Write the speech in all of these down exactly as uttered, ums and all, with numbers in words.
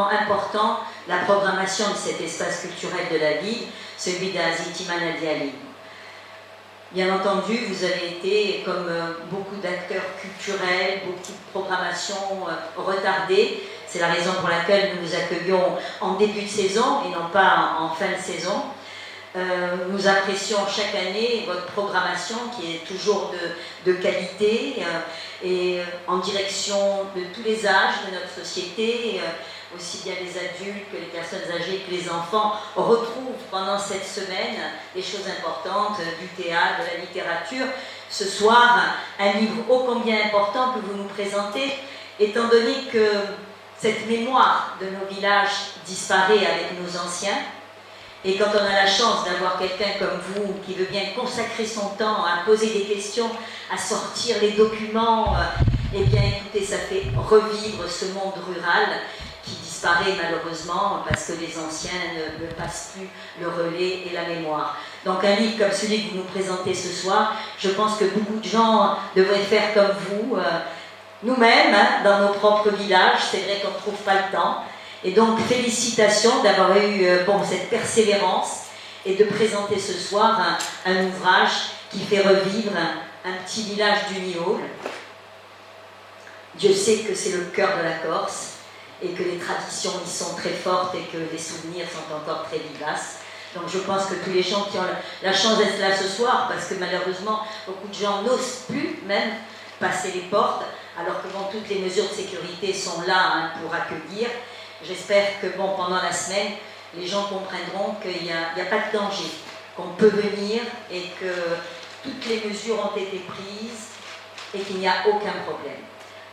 important la programmation de cet espace culturel de la ville, celui de la Settimana di a Lingua. Bien entendu, vous avez été, comme, euh, beaucoup d'acteurs culturels, beaucoup de programmations, euh, retardées. C'est la raison pour laquelle nous vous accueillons en début de saison et non pas en, en fin de saison. Euh, nous apprécions chaque année votre programmation qui est toujours de, de qualité, euh, et, euh, en direction de tous les âges de notre société, euh, aussi bien les adultes que les personnes âgées que les enfants retrouvent pendant cette semaine des choses importantes, euh, du théâtre, de la littérature. Ce soir, un livre ô combien important que vous nous présentez, étant donné que cette mémoire de nos villages disparaît avec nos anciens. Et quand on a la chance d'avoir quelqu'un comme vous qui veut bien consacrer son temps à poser des questions, à sortir les documents, euh, eh bien, écoutez, ça fait revivre ce monde rural qui disparaît malheureusement parce que les anciens ne, ne passent plus le relais et la mémoire. Donc un livre comme celui que vous nous présentez ce soir, je pense que beaucoup de gens devraient faire comme vous, euh, nous-mêmes, hein, dans nos propres villages, c'est vrai qu'on ne trouve pas le temps. Et donc, félicitations d'avoir eu, euh, bon, cette persévérance et de présenter ce soir un, un ouvrage qui fait revivre un, un petit village du Niolu. Dieu sait que c'est le cœur de la Corse et que les traditions y sont très fortes et que les souvenirs sont encore très vivaces. Donc je pense que tous les gens qui ont la, la chance d'être là ce soir, parce que malheureusement, beaucoup de gens n'osent plus même passer les portes, alors que bon, toutes les mesures de sécurité sont là, hein, pour accueillir. J'espère que bon, pendant la semaine, les gens comprendront qu'il n'y a, il n'y a pas de danger, qu'on peut venir et que toutes les mesures ont été prises et qu'il n'y a aucun problème.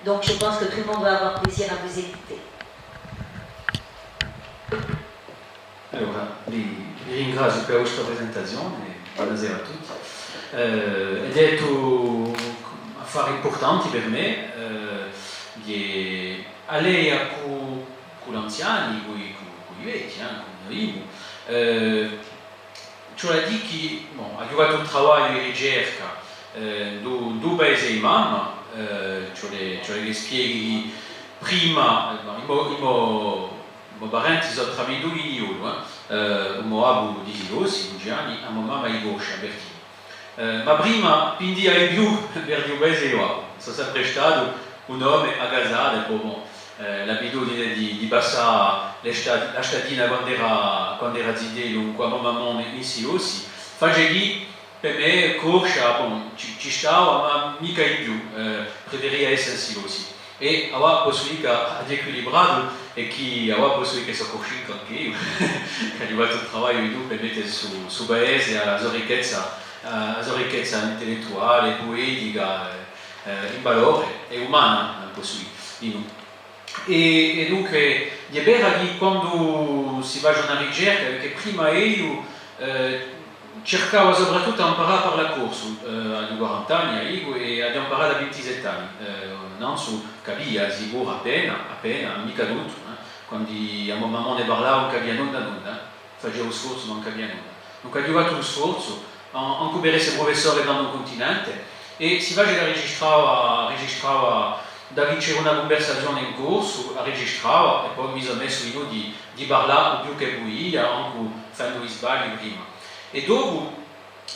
Donc je pense que tout le monde va avoir plaisir à vous écouter. Allora, vi, vi ringraziu per a vostra presentazione, bonasera à tutti. Eh, avete dettu un affare impurtante per mè, eh, di a leia cù, cù l'anziani, cù, cù, cù i vechji, eh, cù noi, eh, ci vole à dì chì, bon, aghju fattu un travagliu di ricerca, eh, in u, in u paese di mamma, eh, ci vole, ci vole chì spieghi chì prima, eh, bon, i mo, i mo, i mo parenti sò tramindui di Niolu, eh, eh, u mo babbu di Silossi, Luciani, a mo mamma di Coscia, Bertini. Eh, ma prima pindia di più versu u paese di babbu. Sò sempre statu un omu à casata, è po, bon, eh, l'abitudine di, di passà l'esta-, a statina quand'era, quand'era zitellu cù a mo mammona in Silossi, face chì per mè Coscia, bon, ci, ci stava, ma micca di più, eh, preferia esse in Silossi. È avà possu dì chì aghju equilibratu è chì avà possu dì chì sò cuscì ancu eiu, chì aghju fattu un travagliu di più per mette stu, stu paese à a so ricchezza, à a so ricchezza intellettuale, puetica, eh, in valore è umana, eh, possu dì, dinù. È, è dunque, hè vera chì quandu si face una ricerca, perchè prima eiu, eh, circava soprattuttu à amparà à parlà corsu, eh, aghju quarant'anni, a dicu, è aghju amparatu à vintisette anni, eh, nanzu capia, sicuru, appena, appena, micca tuttu, eh. Quandu a mo mammona ne parlava, ùn capia nunda, nunda, eh. Facia u sforzu, ma ùn capia nunda. Dunque aghju fattu u sforzu, an-, ancu per esse prufessore in un cuntinente, è si face chì registrava, registrava, da chì c'era una cunversazione in corsu, a registrava, è po mi sò messu dinù di, di parlà u più chì pudia, ancu fendu i sbagli prima. È dopu,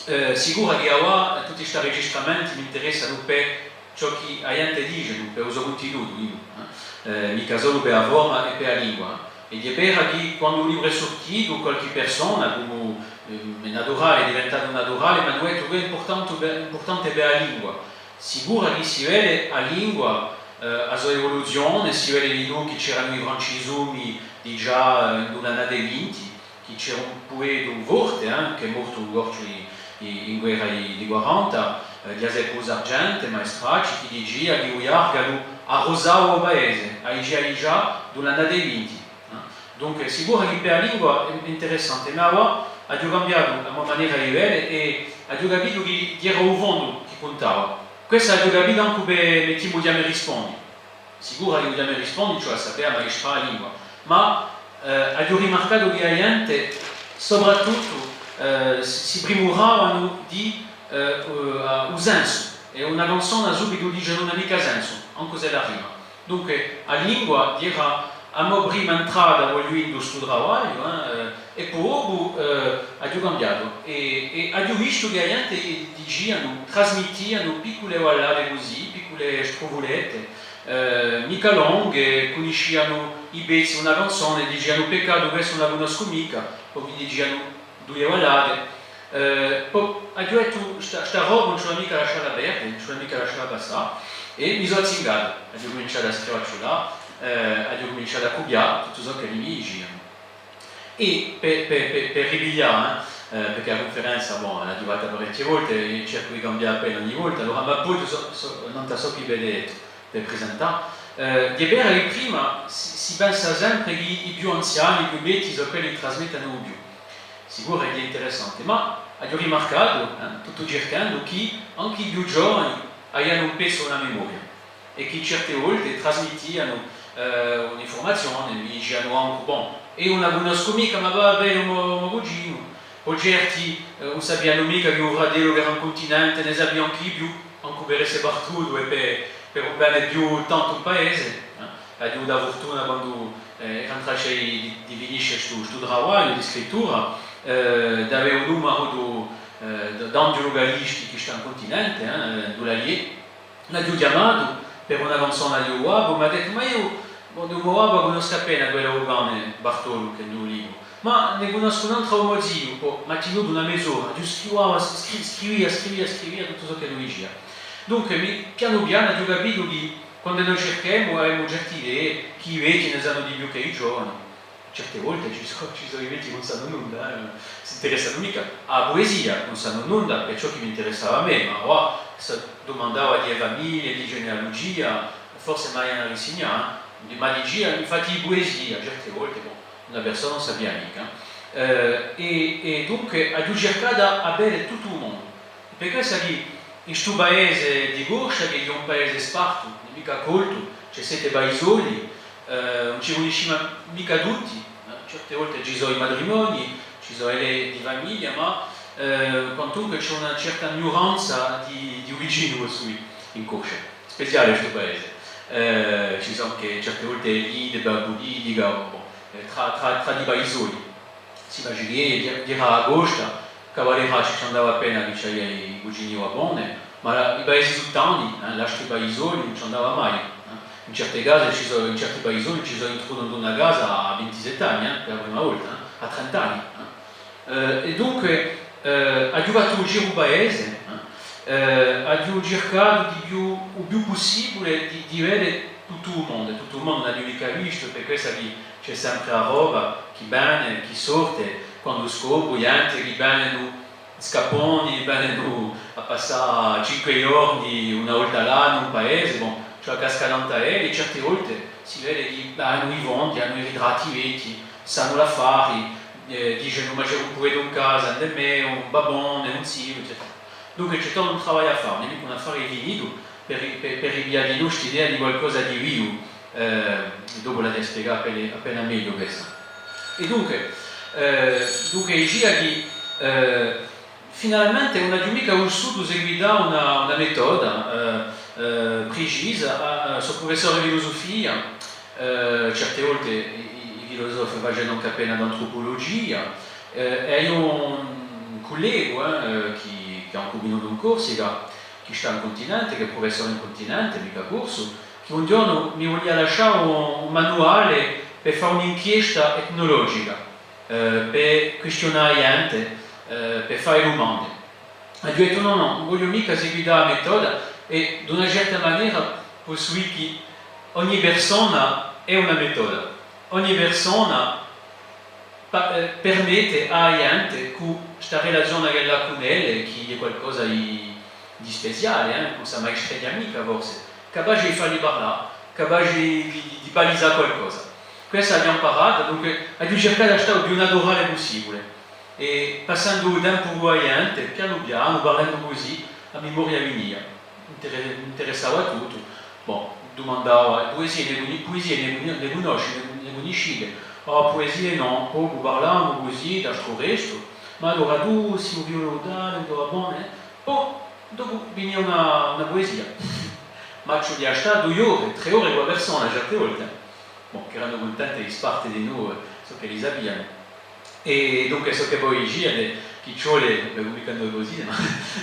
eh, sicuru chì avà tutti sti registramenti m'interessanu per ciò chì a ghjente dice, per u so cuntinutu, dicu, eh, eh, micca solu per a forma è per a lingua, eh. È hè vera chì quandu u libru hè surtitu, qualchì persona, cum'è, ehm, hè naturale, hè diventatu naturale, m'hà dettu chì hè impurtante per, impurtante per a lingua. Sicuru chì si vede a lingua, eh, a so evoluzione, si vede dinù chì c'eranu i francisumi digià, eh, in l'annate vinti, chì c'era un pueta forte, eh, chì hè mortu in corsu di, di, in guerra di, di quaranta, eh, Ghjaseppu Sargente, Maestracci, chì dicia chì u ghjargalu arrusava u paese, a dicia digià, in l'annate vinti, eh. Dunque, sicuru chì per a lingua hè, hè interessante, ma avà aghju cambiatu a mo manera di vede è aghju capitu chì era u fondu chì cuntava. Questu aghju capitu ancu per, mettimu, Chjama è rispondi. Sicuru chì u Chjama è rispondi ci vole à sapè ammaestrà a lingua, ma, eh, aghju rimarcatu chì a ghjente, soprattuttu, eh, si, si primuravanu di, eh, u, u sensu, è una canzona subitu dice ùn hà micca sensu, ancu s'ella rima. Dunque, a lingua era a mo prima entrata, vogliu dì, in stu travagliu, eh, eh, è po dopu, eh, aghju cambiatu. È, è aghju vistu chì a ghjente dicianu, trasmittianu piccule ballate cusì, piccule strufulette, eh, micca longhe, cunniscianu i pezzi, una canzona, è dicianu: «Peccatu, questa ùn la cunnoscu micca», po mi dicianu duie ballate. Eh, po aghju dettu: «Sta, sta roba ùn ci vole micca lascialla perde, ùn ci vole micca lascialla passà», è mi sò azzingatu, aghju cuminciatu à scrivacciulà, eh, aghju cuminciatu à cupià tuttu ciò ch'elli mi dicianu. È per, per, per, per ripiglià, eh, eh, perchè a cunferenza, bon, l'aghju fatta parechje volte è cercu di cambià appena ogni volta, allora m'appoghju so, so, nant'à ciò chì avete dettu per prisentà. Eh, hè vera chì prima si, si pensa sempre chì i più anziani, i più vechji, sò quelli chì trasmettenu u più. Sicuru chì hè interessante, ma aghju rimarcatu, eh, tuttu circhendu, chì ancu i più giovani avianu un pezzu à a memoria è chì certe volte trasmittianu, eh, un'infurmazione, mi dicianu ancu: «Bon, eiu ùn la cunnoscu micca, ma và à vede u mo, u mo cuginu». Po certi, eh, ùn sapianu micca chì u fratellu chì era in cuntinente ne sapia ancu di più, ancu per esse partutu è per, per ùn vene più tantu in paese, eh. Aghju avutu a furtuna, quandu, eh, era in traccia di, di finisce stu, stu travagliu di scrittura, eh, d'avè u numaru di, eh, di, d'Anghjulu Calisti, chì stà in cuntinente, eh, di l'Allier. L'aghju chjamatu per una canzona di u babbu, m'hà dettu: «Ma eiu, bon, di u mo babbu cunnoscu appena quellu di u cane Bartolu, chì hè in u libru, ma ne cunnoscu un antru di u mo ziu». Po m'hà tinutu una mez'ora, aghju scrivia, scri-, scrivia, scrivia, scrivia tuttu ciò ch'ellu dicia. Dunque, mi, pianu pianu aghju capitu chì quandu no circhemu, avemu certe idee, chì i vechji ne sanu di più chè i giovani. Certe volte ci sò, ci sò i vechji chì ùn sanu nunda, eh, s'interessanu micca. À a puesia ùn sanu nunda, per ciò chì m'interessava à mè, ma avà, s'o dumandava di e famiglie, di genealugia, forse m'avianu à rissignà, eh. Ma dicia, infatti, di puesia, certe volte, bon, una persona ùn sapia micca. Eh, è, è dunque, aghju circatu à vede tuttu u mondu. Perchè sà chì in stu paese di Corscia, chì hè un paese spartu, ùn hè micca coltu, ci hè sette paisoli, eh, ùn ci cunniscimu micca tutti, eh, certe volte ci sò i matrimonii, ci sò e leve di famiglia, ma, eh, quantunque ci hè una certa ignuranza di, di u vicinu, cusì, in Corscia. Speciale stu paese. Eh, ci sò ancu certe volte e lite, per a pulitica, bon, eh, trà, trà, trà di paisoli. Si face chì, eh, ghjera a costa, Cavalera ci, ci andava appena chì ci avia i cugini di u babbone, ma i paesi suttani, eh, l'astri paisoli ùn ci andava mai, eh. In certe case ci sò, in certi paisoli ci sò intrutu in una casa à vintisette anni, eh, per a prima volta, eh, à trent'anni, eh. Eh, è dunque, eh, aghju fattu u giru di u paese, eh, eh, aghju circatu di più, u più pussibule di, di vede tuttu u mondu, tuttu u mondu ùn l'aghju micca vistu, per quessa chì ci hè sempre a roba chì vene, chì sorte, quandu scopru ghjente chì venenu scapponi, venenu à passà cinque ghjorni una volta à l'annu in paese, bon, ci hè a casca nant'à elli, è certe volte si vede chì anu i fondi, anu i ritratti vechji, sanu l'affari, eh, dicenu: «Ma c'era un puvetu in casa, ind'è mè, un babbone, un ziu», eccetera. Dunque ci hè tuttu un travagliu à fà, ùn hè micca un affare finitu, per, per, per ripiglià dinù st'idea di qualcosa di vivu, eh, dopu l'aghju da spiegà appena, appena megliu quessa. È dunque, eh, dunque dicia chì, eh, finalmente ùn aghju micca vulsutu seguità una, una metoda, eh, eh, pricisa, eh, eh, sò prufessore di filusufia, eh, certe volte i, i, i filusofi facenu ancu appena d'antrupulugia, eh, è aghju un cullegu, eh, eh, chì, chì hè ancu vinutu in Corsica, chì stà in cuntinente, chì hè prufessore in cuntinente, micca corsu, chì un ghjornu mi vulia lascià un, un manuale per fà un'inchiesta etnologica, eh, per quistiunà a ghjente, eh, per fà dumande. Aghju dettu: «Nò, nò, ùn vogliu micca seguità a metoda», è d'una certa manera possu dì chì ogni persona hè una metoda. Ogni persona pa-, eh, permette à a ghjente, cù sta relazione ch'ella hà cun elle, chì hè qualcosa di, di speciale, eh, ùn s'ammaestreghja micca forse, capace di falli parlà, capace di, di, di palisà qualcosa. Quessa l'aghju amparata, dunque aghju circatu di stà u più naturale pussibule. È passendu u tempu cù a ghjente, pianu pianu, parlendu cusì, a memoria vinia. M'intere-, m'interessava tuttu. Bon, dumandava: «Puesie ne cunni-, puesie ne cunni-, ne cunnosci, ne, ne cunniscite?» «Ah, puesie nò, pocu, parlamu cusì, d'astru restu.» «Ma allora tù sì u figliolu di tale, u to babbone?» Po dopu vinia una, una puesia. Ma ci vulia à stà duie ore, trè ore cù a persona, certe volte. Bon, ch'eranu cuntenti di sparte di noi, eh, ciò ch'elli sapianu. È dunque ciò chì vogliu dì hè chì ci vole, bè, micca noi cusì, ma,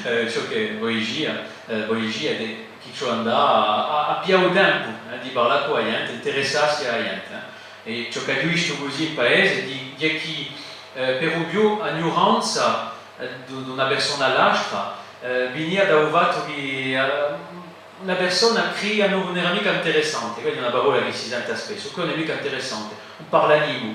eh, ciò chì vogliu dì, eh, vogliu dì hè chì ci vole à andà à, à, à piglià u tempu, eh, di parlà cù a ghjente, interessassi à a ghjente, eh. È ciò ch'aghju vistu cusì in paese, hè, hè chì, eh, per u più a ghjuranza, eh, d-, d'una persona à l'altra, eh, vinia da u fattu chì, eh, una persona cria ùn era micca interessante, questa hè una parolla chì si sente spessu, chì ùn hè micca interessante, ùn parla nimu.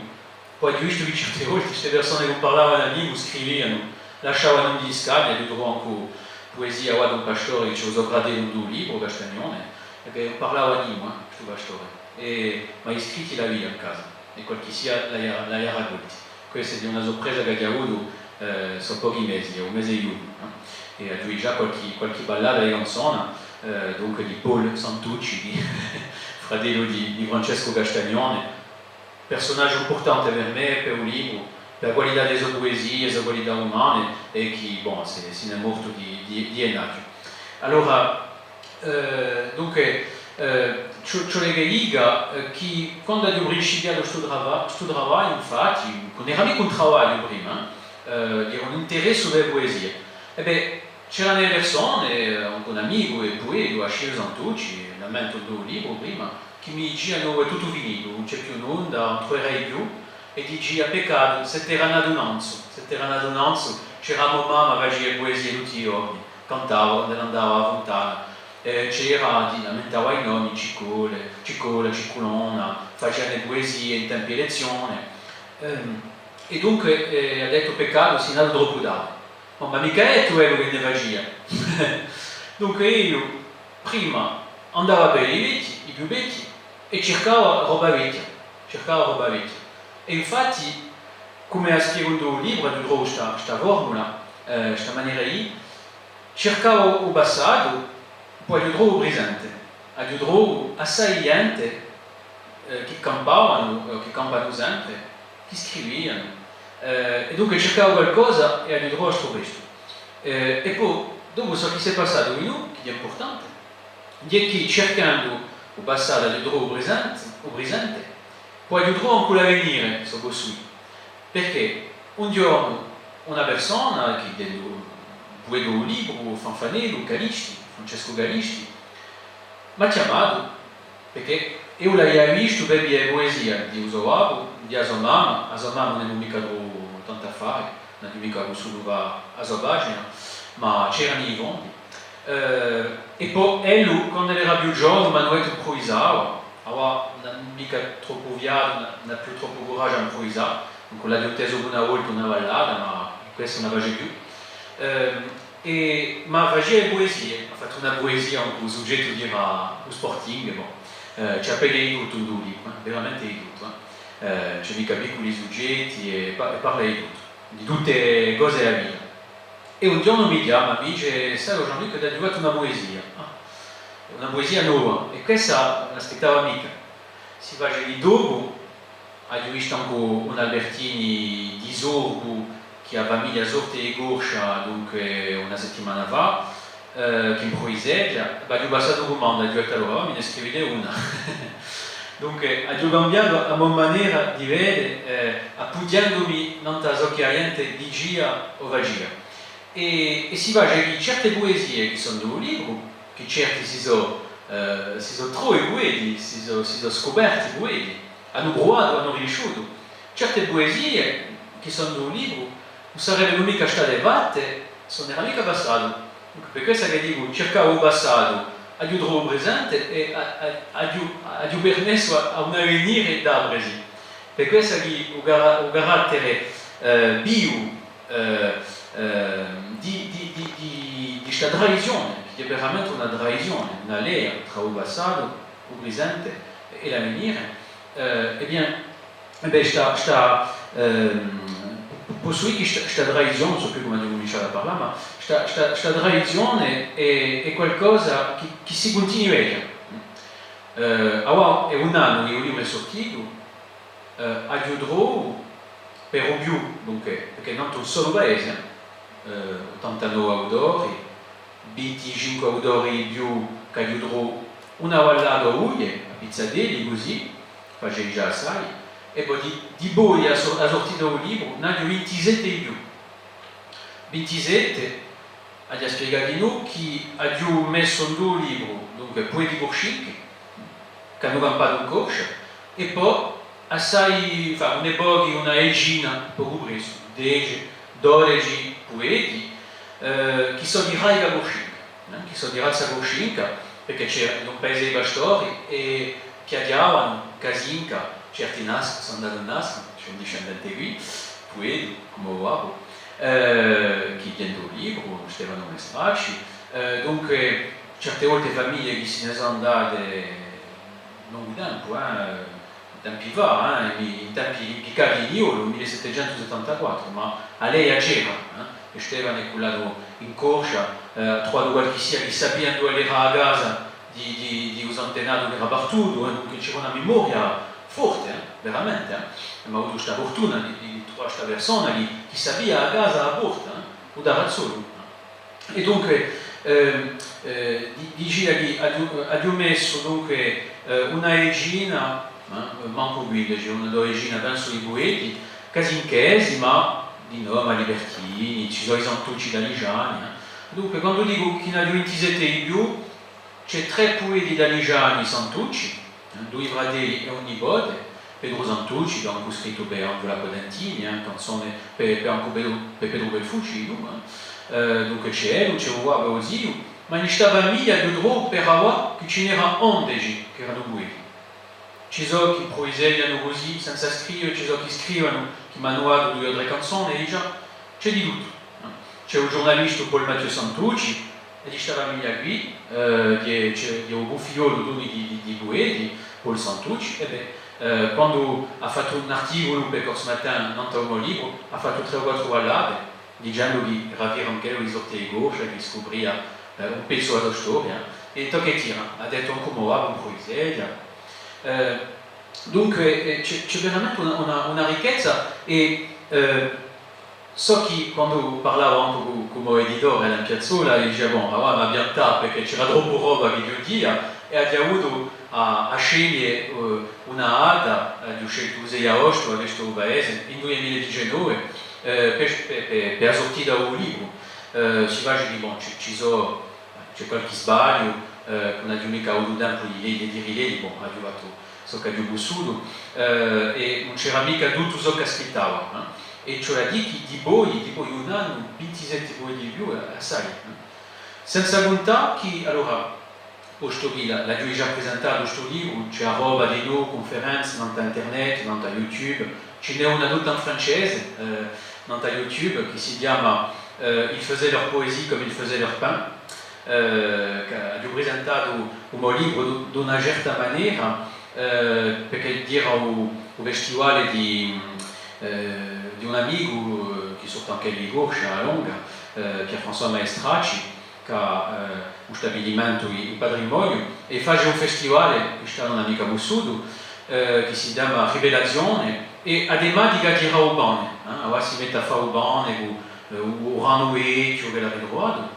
Po aghju vistu chì certe volte ste persone chì ùn parlavanu nimu scrivianu, lasciavanu di scavi, aghju trovu ancu puesia avà d'un pastore chì ci hè u so fratellu in u libru, Castagnone, è chì ùn parlava nimu, eh, stu pastore, è, ma i scritti l'avia in casa, è qualchissia l'avia, l'avia raccolti. Questa hè una surpresa ch'aghju avutu, eh, sò pochi mesi, hè u mese di ghjugnu, eh, è aghju digià qualchì, qualchì ballata è canzona, eh, dunque di Paul Santucci, di, fratellu di, di Francescu Castagnone, persunagiu impurtante per mè, per u libru, per a qualità di e so puesie, e so qualità umane, è chì, bon, si, si n'hè mortu di, di, di ghjennaghju. Allora, eh, dunque, eh, ci, ci vole ch'e dica, eh, chì quandu aghju principiatu stu trava-, stu travagliu, infatti, ùn era micca un travagliu prima, eh, era un interessu per a puesia. È bè, c'eranu e persone, eh, ancu un amicu, hè pueta, Achille Santucci, l'ammentu in u libru prima, chì mi dicianu: «Hè tuttu finitu, ùn ci hè più nunda, ùn truverai più.» È dicia: «Peccatu, sè t'era natu nanzu, sè t'era natu nanzu, c'era a mo mamma, facia e puesie tutti i ghjorni, cantava quand'ella andava à a funtana, eh, c'era, di, ammentava i nomi, Ciccole, Ciccola, Cicculona, facianu e puesie in tempu di lezzione.» Ehm, è dunque, eh, hà dettu: «Peccatu, sì natu troppu tardi.» Ma, ma micca hè tuttu quellu ch'e ne facia. Dunque eiu, prima, andava per i vechji, i più vechji, è circava roba vechja, circava roba vechja. È infatti, cum'e a spiegu in u libru, aghju trovu sta, sta formula, eh, sta manera di, circava u passatu, po aghju trovu u prisente, aghju trovu assai ghjente, eh, chì campavanu, eh, chì campanu sempre, chì scrivianu, eh, è dunque circava qualcosa è aghju trovu stu restu. Eh, è po, dopu ciò chì s'hè passatu dinù, chì hè impurtante, hè chì circandu u passatu aghju trovu u prisente, u prisente, po aghju trovu ancu l'avvenire, s'o possu dì. Perchè un ghjornu una persona, chì hè u, u pueta di u libru, Fanfanellu Calisti, Francescu Calisti, m'hà chjamatu, perchè eiu l'avia vistu per via di e puesie di u so babbu, di a so mamma, a so mamma ùn hè micca troppu tantu à fà, ùn aghju micca vulsutu fà a so pagina, ma c'eranu i fondi. Eh, è po ellu, quand'ellu era più ghjovanu, m'anu dettu, impruvisava, avà ùn hà micca troppu fiatu, ùn hà, ùn hà più troppu curagiu à impruvisà, dunque l'aghju intesu una volta una ballata, ma quessa ùn a face più. Ehm, è, ma facia e puesie, hà fattu una puesia incù u sughjettu chì era u Sporting, bon, eh, ci hè appena di tuttu in u libru, eh, veramente di tuttu, eh. Eh, ci hè micca picculi sughjetti è pa-, è parla di tuttu, di tutte e cose di a vita. È un ghjornu mi chjama, mi dice: «Sai, o Jean-Luc, t'aghju fattu una puesia.» Ah, una puesia nova, è quessa ùn l'aspettava micca. Si face chì dopu aghju vistu ancu un Albertini di Sorbu, chì a famiglia sorte di Corscia, dunque una settimana fà, eh, chì impruviseghja, è aghju passatu cumanda, aghju dettu: «Allora, mi ne scrivite una.» Dunque, aghju cambiatu a mo manera di vede, eh, appughjendumi nant'à ciò chì a ghjente dicia o facia. È, è si face chì certe puesie chì sò in u libru, chì certi si sò, eh, si sò trovi pueti, si sò, si sò scuperti pueti, anu pruvatu, anu riesciutu. Certe puesie chì sò in u libru ùn sarebbenu micca state fatte s'ùn era micca u passatu. Dunque, per quessa chì dicu, circava u passatu, aghju trovu u prisente è a-, a-, aghju, aghju permessu à, à un avvenire d'apresi. Per quessa chì u cara-, u carattere, eh, vivu, eh, eh, di, di, di, di, di sta tradizione, chì hè veramente una tradizione, una lea trà u passatu, u prisente è l'avvenire, eh, è bien, è bè, sta, sta, ehm, possu dì chì sta, sta tradizione, ùn sò più cum'aghju cuminciatu à parlà, ma sta, sta, sta tradizione hè, hè qualcosa chì, chì si cuntinueghja. Eh, avà hè un annu chì u libru hè surtitu, eh, aghju trovu, per u più, dunque, perchè nantu un solu paese, eh, ottantanove autori, vinticinque autori in più ch'aghju trovu, una ballata oghje, à pizzatelli, cusì, Face digià assai, è po di, dipoi a so-, a surtita di u libru, n'aghju vintisette in più. Vintisette, aghju da spiegà dinù chì aghju messu in u libru, dunque, pueti cursinchi, chì anu campatu in Corscia, è po assai, enfin, uni pochi, una decina, pocu pressu, dece, dodeci pueti, eh, chì sò di radica cursinca, eh, chì sò di razza cursinca, perchè c'era in un paese di pastori è chjattiavanu, casinca, certi Nas-, sò andati in Nasca, ci hè un discendente quì, pueti, cum'è u babbu, eh, chì vene di u libru, Stefanu Maestracci. Eh, dunque, certe volte famiglie chì si ne sò andate longu tempu, eh, tempi fà, eh, in, in tempi di Carli Niolu, mille settecentu settantaquattru, ma a leia c'era, eh, è Stefanu hè cullatu in Corscia, eh, hà truvatu qualchissia chì sapia induve era a casa di, di, di u so antenatu chì era partutu, eh, dunque c'era una memoria forte, eh, veramente, eh. Emu avutu sta furtuna di, di, di truvà sta persona chì, chì sapia a casa à a porta, eh, u tarrazzolu. È dunque, ehm, eh, di-, dicia chì aghju, aghju messu, dunque, eh, una decina, eh, mancu quindeci, una dodecina, pensu, di pueti, casinchesi, ma di nome, Libertini, ci sò i Santucci d'Alisgiani, eh. Dunque, quandu dicu chì n'aghju vintisette in più, ci hè trè pueti d'Alisgiani Santucci, eh, dui fratelli è un nipote, Petru Santucci, chì hà ancu scrittu per Anghjula Codentini, eh, canzone per, per ancu Petru, per Petru Belfucci, dunque, eh. Eh, dunque ci hè ellu, ci hè u babbu è u ziu, ma in sta famiglia, eiu trovu per avà chì ci n'era ondeci chì eranu pueti. Ci sò chì pruviseghjanu cusì, senza scrive, ci sò chì scrivanu, chì m'anu datu dui o trè canzone, è digià, ci hè di tuttu, eh. Ci hè u ghjurnalistu Paul Mathieu Santucci, è di sta famiglia quì, eh, chì hè, ci hè, chì hè u figliolu d'unu di, di, di pueti, Paul Santucci, è bè, eh, quandu hà fattu un articulu per Corse Matin, nant'à u mo libru, hà fattu trè o quattru ballate, dicendu chì era fieru anch'ellu di sorte di Corscia, chì scupria, eh, un pezzu di a so storia, è tocca è tira, hà dettu ancu u mo babbu pruviseghja. Eh, dunque, eh, ci hè, ci hè veramente una, una, una ricchezza è, eh, sò chì quandu parlavu ancu cù, cù u mo editore, Alain Piazzola, dicia, bon, avà m'hà piantatu perchè c'era troppu roba chì ghjunghjia, è aghju avutu à, à sceglie, eh, una data, eh, aghju sceltu u sei aostu, à Vesta u Paese, in dui mila è dicennove, eh, per, per, per, per a surtita di u libru. Eh, si face chì, bon, ci, ci sò, ci hè qualchì sbagliu, eh, chì ùn aghju micca avutu tempu di leghje, di rileghje, bon, aghju fattu ciò ch'aghju pussutu, eh, è ùn c'era micca tuttu ciò ch'aspittava, eh. È ci hè da dì chì dipoi, dipoi un annu, vintisette pueti in più, hè assai, eh. Senza cuntà chì, allora, postu chì l'a-, l'aghju digià presentatu stu libru, ci hè a roba di no, cunferenze, nant'à internet, nant'à YouTube, ci n'hè una tutta in francese, eh, nant'à YouTube, chì si chjama, eh, Ils faisaient leur poésie comme ils faisaient leur pain, eh, chì aghju presentatu u mo libru d'u-, d'una certa manera, eh, perchè era u, u festivale di, eh, di un amicu, eh, chì sorte anch'ellu di Corscia, à Longa, eh, Pierre-François Maestracci, chì hà, eh, un stabilimentu in, in Patrimoniu, è face un festivale, chì st'annu ùn hà micca pussutu, eh, chì si chjama Rivelazione, è a tematica era u pane, eh, avà si mette à fà u pane cù, eh, u, u granu vechju ch'ellu hà ritruvatu.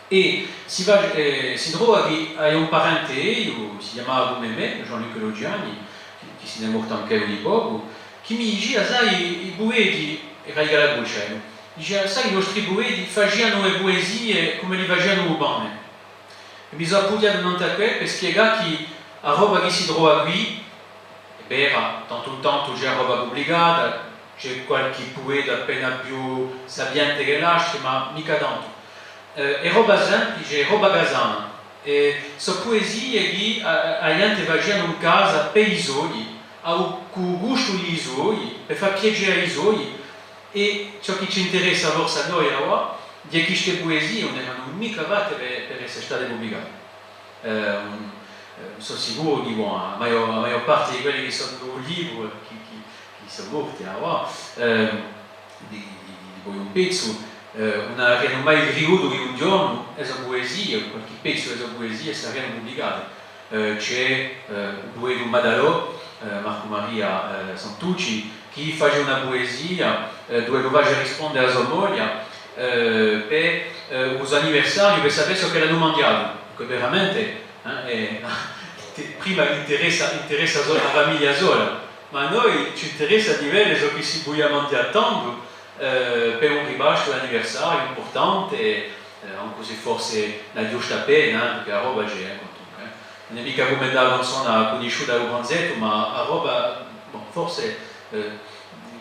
È si face, eh, si trova chì aghju un parente eiu, si chjamava cum'è mè, Jean-Luc Logiani, chì, chì si n'hè mortu anch'ellu di pocu, chì mi dicia, sai, i pueti, era di Calacuccia, eh, dicia, sai, i nostri pueti facianu e puesie cum'elli facianu u pane. È mi sò appughjatu nant'à què per spiegà chì a roba chì si trova quì, hè vera, tantu in tantu ci hè a roba publicata, ci hè qualchì pueta appena più sapiente chè l'altri, ma micca tantu. Eh, hè roba simplice, hè roba casana. È sò puesie chì a, a, a ghjente facianu in casa per i soi, à u, cù u gustu di i soi, per fà piacè à i soi. È ciò chì ci interessa forse à noi avà, hè chì ste puesie ùn eranu micca fatte per, per esse state publicate. Eh, ùn, eh, sò sicuru chì, bon, a maiò, a maiò parte di quelli chì sò in u libru, chì, chì, chì sò morti avà, eh, di, di, di, dipoi un pezzu, eh, ùn avrianu mai cridutu chì un ghjornu e so puesie, o qualchì pezzu di e so puesie, sarianu publicate. Eh, ci hè, eh, u puetu Madalò, eh, Marcu Maria, eh, Santucci, chì face una puesia, eh, duve face risponde a so moglia, eh, per, eh, u so anniversariu, per sapè ciò ch'ella hà manghjatu. Dunque, veramente, eh, hè, Prima interessa, interessa solu a famiglia sola, ma à noi ci interessa di vede ciò chì si pò manghjà tandu, eh, per un ripastu d'anniversariu impurtante, eh, ancu s'è forse una ghjusta pena, eh, perchè a roba ci hè, eh, quantunque, eh. Ùn hè micca cum'è a canzona cunnisciuta di u Pranzettu, ma a roba, bon, forse, eh,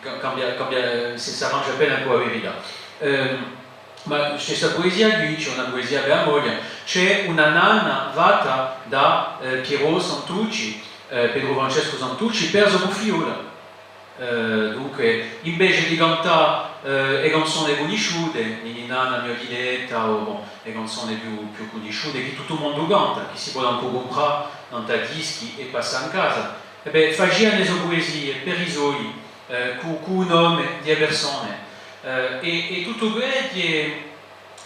ca-, cambia, cambia, eh, si, s'arrangia appena cù a verità. Ehm, Ma stessa puesia quì, ci hè una puesia per a moglia, ci hè una nanna fatta da, eh, Pierrot Santucci, eh, Petru Francescu Santucci, per a so figliola. Eh, dunque, invece di cantà, eh, e canzone cunnisciute, Ninì nanna, mio diletta, o, bon, e canzone più, più cunnisciute, chì tuttu u mondu canta, chì si pò ancu cumprà nant'à dischi è passà in casa, è bè, facianu e so puesie per i soi, eh, cù, cù u nome di e persone. Eh, è, è tuttu què hè,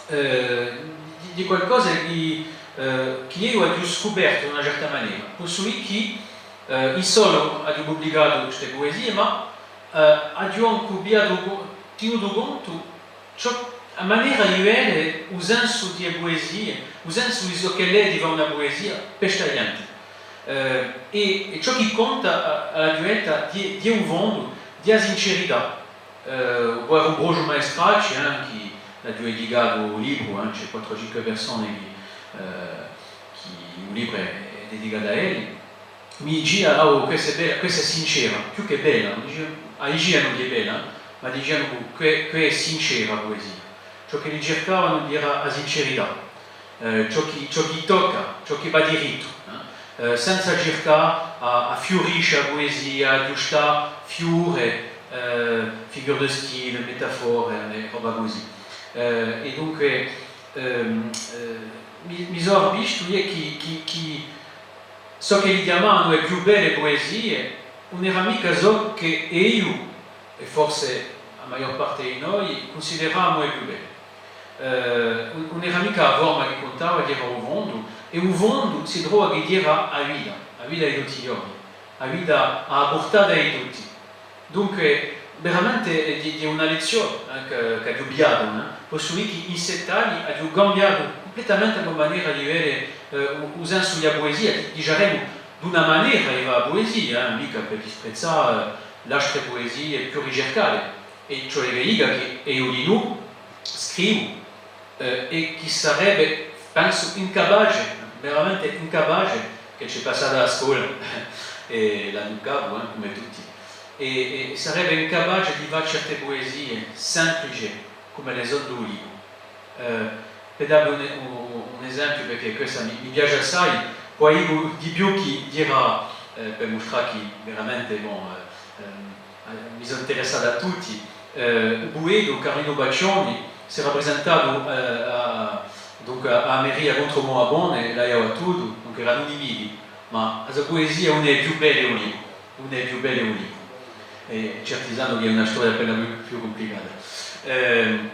eh, di, di qualcosa chì, eh, chì eiu aghju scupertu d'una certa manera. Possu dì chì, eh, ùn solu aghju publicatu ste puesie, ma, eh, aghju ancu pigliatu co-, tinutu contu ciò, a manera di vede u sensu di e puesie, u sensu di ciò ch'ellu hè di fà una puesia per sta ghjente. Eh, è, è ciò chì conta à, à a ghjente hè, hè u fondu, hè a sincerità. Eh, u poveru Ambrosiu Maestracci, eh, chì l'aghju dedicatu u libru, eh, ci hè quattru o cinque persone chì, eh, chì u libru hè, hè dedicatu à elli. Mi dicia, ah, oh, questa hè bella, questa hè sincera, più chè bella, ùn dicia, ah, dicianu chì hè bella, ma dicianu chì, chì hè sincera a puesia. Ciò ch'elli circavanu era a sincerità, eh, ciò chì, ciò chì tocca, ciò chì và dirittu, eh, eh, senza circà à, à fiurisce a puesia, à aghjustà fiure, eh, figure de style, metafore, è roba cusì. Eh, è dunque, ehm, eh, mi, mi sò avvistu eiu chì, chì, chì ciò ch'elli chjamavanu e più belle puesie, ùn era micca ciò chì eiu, è forse a maiò parte di noi, cunsideravamu e più belle. Eh, ùn, ùn era micca a forma chì cuntava, chì era u fondu, è u fondu si trova chì era a vita, a vita di tutti i ghjorni, a vita à a purtata di tutti. Dunque, veramente hè di, di una lezzione, eh, chì, ch'aghju pigliatu, eh. Possu dì chì in sette anni aghju cambiatu cumplettamente a mo manera di vede, eh, u, u sensu di a puesia, di, diceremu, d'una manera di fà a puesia, eh, micca per disprezzà, eh, l'altre puesie più ricercate. È ciò hè veru chì eiu dinù scrivu, eh, è chì sarebbe, pensu, incapace, veramente incapace, chì ci hè passatu à a scola, è l'anu capu, eh, cum'è tutti, è, è sarebbe incapace di fà certe puesie semplice cum'elle sò di u libru. Eh, per dà vi un, un, un esempiu, perchè questa mi, mi piace assai, poi dicu di più chì dirà, eh, per mustrà chì veramente, bon, eh, ehm, eh, mi sò interessatu à tutti. Eh, u pueta Carlinu Baccioni s'era presentatu, eh, à, dunque, à, à a meria contru à u mo babbone, è l'avia battutu, dunque eranu nimichi, ma a so puesia hè una di e più belle di u libru, una di e più belle di u libru. È certi sanu chì hè una storia appena più, più cumplicata. Ehm,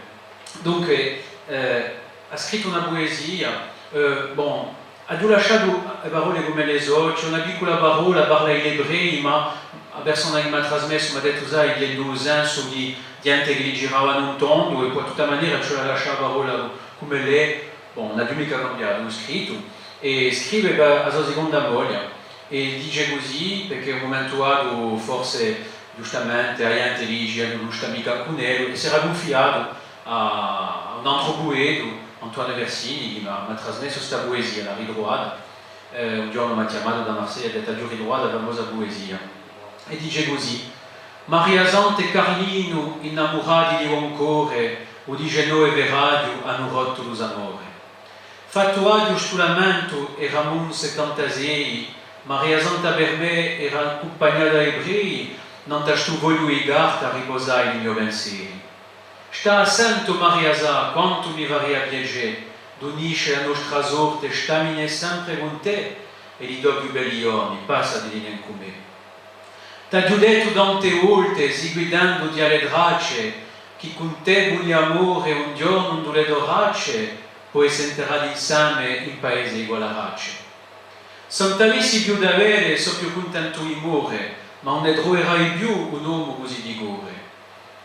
dunque, eh, hà scrittu una puesia, eh, bon, aghju lasciatu e parolle cum'elle sò, ci hè una piccula parolla, parla di l'ebrei, ma a persona chì m'hà trasmessu m'hà dettu, sai, hè in u sensu di ghjente chì li giravanu in tondu, è po di tutta manera ci hè da lascià a parolla cum'ella hè, bon, ùn l'aghju micca cambiatu, l'hà scrittu, è scrive pà a so seconda moglia, è dice cusì, perchè à un mumentu datu, forse, ghjustamente, a ghjente dice, ùn sta micca cun ellu, è s'era cunfiatu à, à un antru pueta, Antoine Versini, chì m'hà, m'hà trasmessu sta puesia, l'hà ritruvata. Eh, un ghjornu m'hà chjamatu da Marseglia è hà dettu: "Aghju ritruvatu a famosa puesia." È dice cusì: Maria Santa è Carlinu, innamurati di bon core, u diciannove ferraghju anu rottu lu so amore. Fattu aghju stu lamentu, eramu in settantasei, Maria Santa per mè era accumpagnata à ebrei, nant'à stu fogliu di carta riposai li mio penseri. Stà à sente, Maria Sà, quantu mi faria piacè d'unisce a nostra sorte, stammi sempre cun tè, è li to più belli ghjorni, passatili incù mè. T'aghju dettu tante volte, seguitandoti à le tracce, chì cun tè, boni amore, un ghjornu in du le to bracce, po sentarà l'insame in paese di Gualarace. S'ùn t'avissi più da vede, sò più cuntentu di more, ma ùn ne truverai più un omu cusì di core.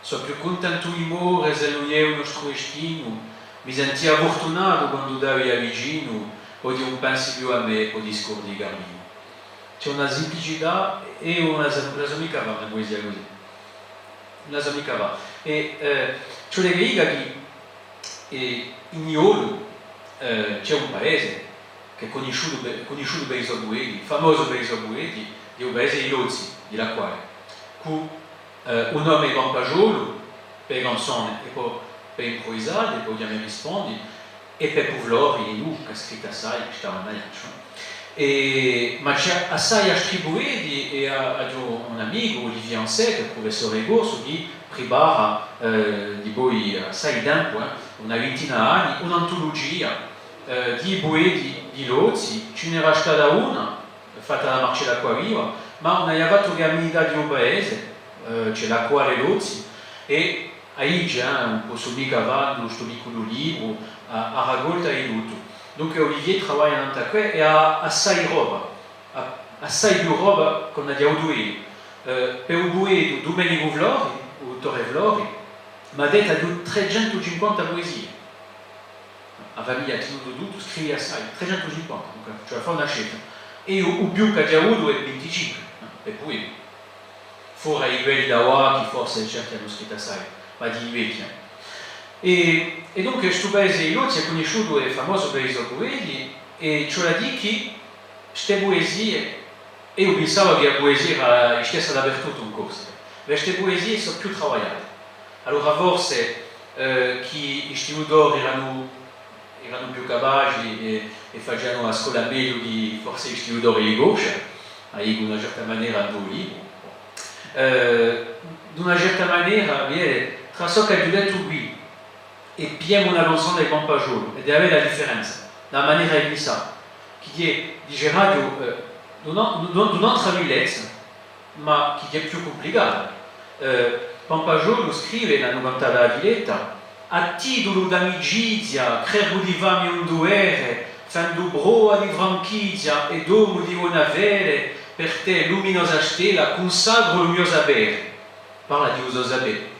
Sò più cuntentu di more, s'ellu hè u nostru destinu, mi sentia furtunatu quandu t'avia vicinu, oghje ùn pensi più à mè, o ti scordi, Carlinu. Ci hè una simplicità è una, ùn la sò micca fà una puesia cusì. Ùn la sò micca fà. È, eh, ci vole chì dica chì, eh, in Niolu, eh, ci hè un paese chì hè cunnisciutu per, cunnisciutu per i so pueti, famosu per i so pueti, hè u paese di Lozzi, di l'Acquale, cù, eh, u nome di Pampasgiolu per e canzone, è po per impruvisà, è po chjama è rispondi, è Peppu Flori, è Luca, scrittu assai, stava in Aiacciu. È, ma ci hè assai altri pueti, è a-, aghju un amicu, Olivier Ancey, chì hè prufessore di corsu, chì pripara, eh, dipoi assai tempu, eh, una vintina d'anni, un'antulugia, eh, di pueti di Lozzi, ci n'era stata una, fatta da Marcellu Acquaviva, ma ùn avia fattu chè a mità di u paese, eh, ci hè l'Acquale è Lozzi, è aici, eh, ùn possu micca fà stu picculu libru, a, a racolta di tuttu. Dunque Olivier travaglia nant'à què è hà assai roba, hà assai più roba ch'ùn aghju avutu eiu. Eh, per u puetu Dumenicu Flori, u duttore Flori, m'hà dettu aghju trecentucinquanta puesie. A famiglia hà tenutu tuttu, scrivia assai, trecentucinquanta, dunque, ci vole à fà una scelta. È eiu, u più ch'aghju avutu hè vinticinque, eh, per pueti. Fora di quelli d'avà, chì forse certi anu scrittu assai, ma di i vechji. È, è dunque stu paese di Lozzi hè cunnisciutu è famosu per i so pueti, è ci vole à dì chì ste puesie, eiu pinsava chì a puesia era listessa dapertuttu in Corsica, ma ste puesie sò più travagliate. Allora forse, eh, chì i stitutori eranu, eranu più capaci è, è facianu a scola megliu chè forse i stitutori di Corsica, à dì, d'una certa manera, in u libru. Eh, d'una certa manera, vede, trà ciò ch'aghju dettu quì, è pigliemu una canzona di Pampasgiolu, è di avè a differenza, a manera di pinsà, chì hè, diceraghju, eh, d'una, d'una, d'un'altra bellezza, ma chì hè più cumplicata. Eh, Pampasgiolu scrive, l'anu cantata a Filetta, à titulu d'amicizia, crecu di fà mi un duvere, fendu prova di franchizia è d'omu di bona fede, per tè, luminosa stella, cunsacru lu mio sapere. Parla di u so sapè.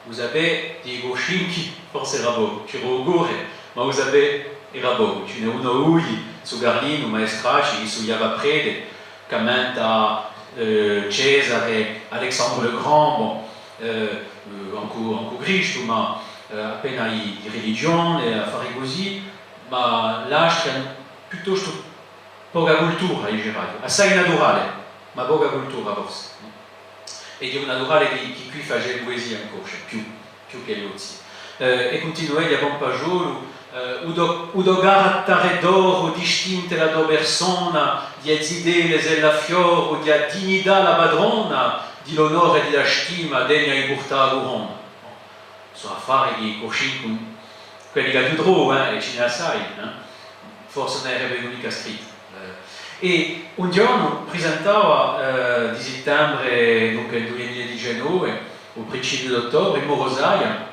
U sapè di i Curcinchi forse era pocu, c'era u core, ma u sapè era pocu. Ci n'hè unu o dui, Zucarlinu, Maestracci, chì studiava à prete, chì ammenta, eh, Cesare, Alexandre le Grand, bon, eh, eh, ancu, ancu Cristu, ma, eh, appena di, di religione, affari cusì, ma l'altri anu piuttostu poca cultura, diceraghju, assai naturale, ma poca cultura forse. È hè naturale chì, chì quì face puesia in Corsica, più, più chè Lozzi. Eh, è cuntinua à dì Pampasgiolu, eh, u to, u to carattare d'oru distingue la to persona, di e zitelle sè l'affiori, di a dignità la patrona, di l'onore è di la stima, degna di purtà a curona. Sò affari chì cusì, cun quelli ch'aghju trovu, eh, è ci n'hè assai, eh, forse ùn averebbe micca scrittu. Eh, è un ghjornu prisentava, eh, di sittembre, dunque, dui mila è diciannove, o principiu d'ottobre, in Morosaia,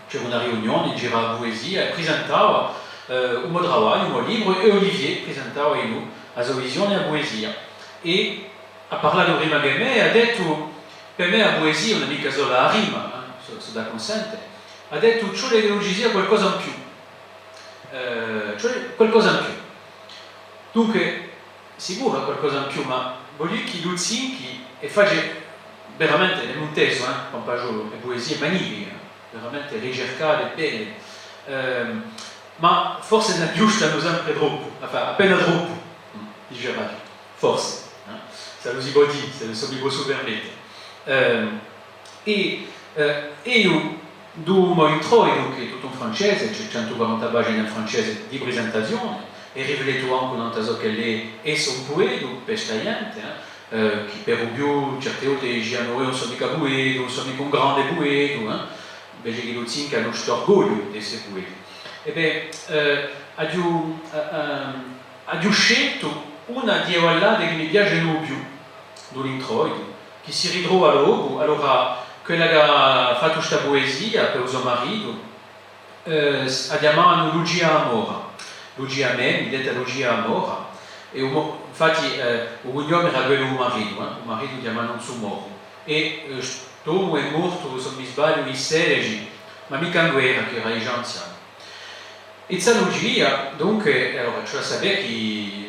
c'era una riunione in giru à a puesia, è prisentava, eh, u mo travagliu, u mo libru, è Olivier prisentava dinù a so visione di a puesia. È hà parlatu prima chè mè, hà dettu, per mè a puesia ùn hè micca sola a rima, eh, sò, sò d'accunsentu, hà dettu, ci vole ch'ellu ci sia qualcosa in più. Eh, ci vole qualcosa in più. Dunque, sicuru qualcosa in più, ma vogliu dì chì Luzzinchi, è face veramente, hè un tesu, eh, Pampasgiolu, hè puesie magnifiche, eh, veramente ricercate bè, ehm, ma forse n'aghjustanu sempre troppu, enfin, appena troppu, diceraghju, forse, eh, s'ellu si pò dì, s'ellu mi possu permette. Ehm, è, eh, eiu, di u mo introitu, chì hè tuttu in francese, ci hè centu quaranta pagine in francese di prisentazione, è riflettu ancu nant'à ciò ch'ellu hè esse un puetu, per sta ghjente, eh, eh, chì per u più certe volte dicianu, eiu ùn sò micca puetu, ùn sò micca un grande puetu, eh, invece chì Luzzinchi hà st'orgogliu d'esse puetu. È bè, eh, aghju, eh, ehm, aghju sceltu una di e ballate chì mi piace u più, di l'introitu, chì si ritrova dopu, allora, quella chì hà fattu sta puesia per u so maritu, eh, s-, a chjamavanu Lucia Amora. Lucia Memi, detta Lucia Amora, è u mo-, infatti, eh, u cugnome era quellu di u maritu, eh, u maritu chjamanu Zumoro. È, eh, st'omu hè mortu, s'ùn mi sbagliu, in sedeci, ma micca in guerra, chì era digià anzianu. È zà Lucia, dunque, è allora, ci hè da sapè chì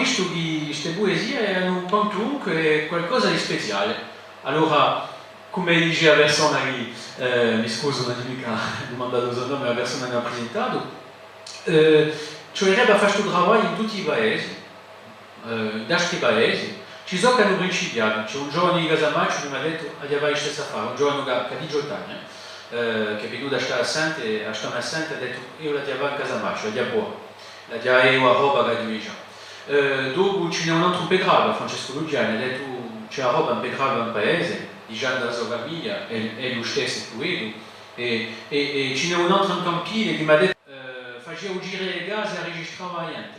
vistu chì ste puesie eranu quantunque qualcosa di speziale. Allora, cum'è dice a persona chì, eh, mi scusu, ùn aghju micca dumandatu u so nome, a persona chì m'hà prisentatu, eh, ci vulerebbe à fà stu travagliu in tutti i paesi, eh, in d'altri paesi. Ci sò chì anu principiatu, ci hè un giovanu di Casamacciu chì m'hà dettu, aghju da fà listessu affare, un giovanu chì hà, chì hà diciottu anni, eh, chì hè venutu à stà à sente, à stà à sente, hà dettu, eiu l'aghju da fà in Casamacciu, l'aghju da pruvà. L'aghju da, eiu a roba ch'aghju digià. Eh, dopu ci n'hè un antru in Petralba, Francescu Luciani, hà dettu, ci hè a roba in Petralba in paese, digià in a so famiglia, hè, hè listessu, hè pruvedutu, è, è, è ci n'hè un antru in Campile chì m'hà dettu, eh, facia u giru di e case è arrigistrava a ghjente.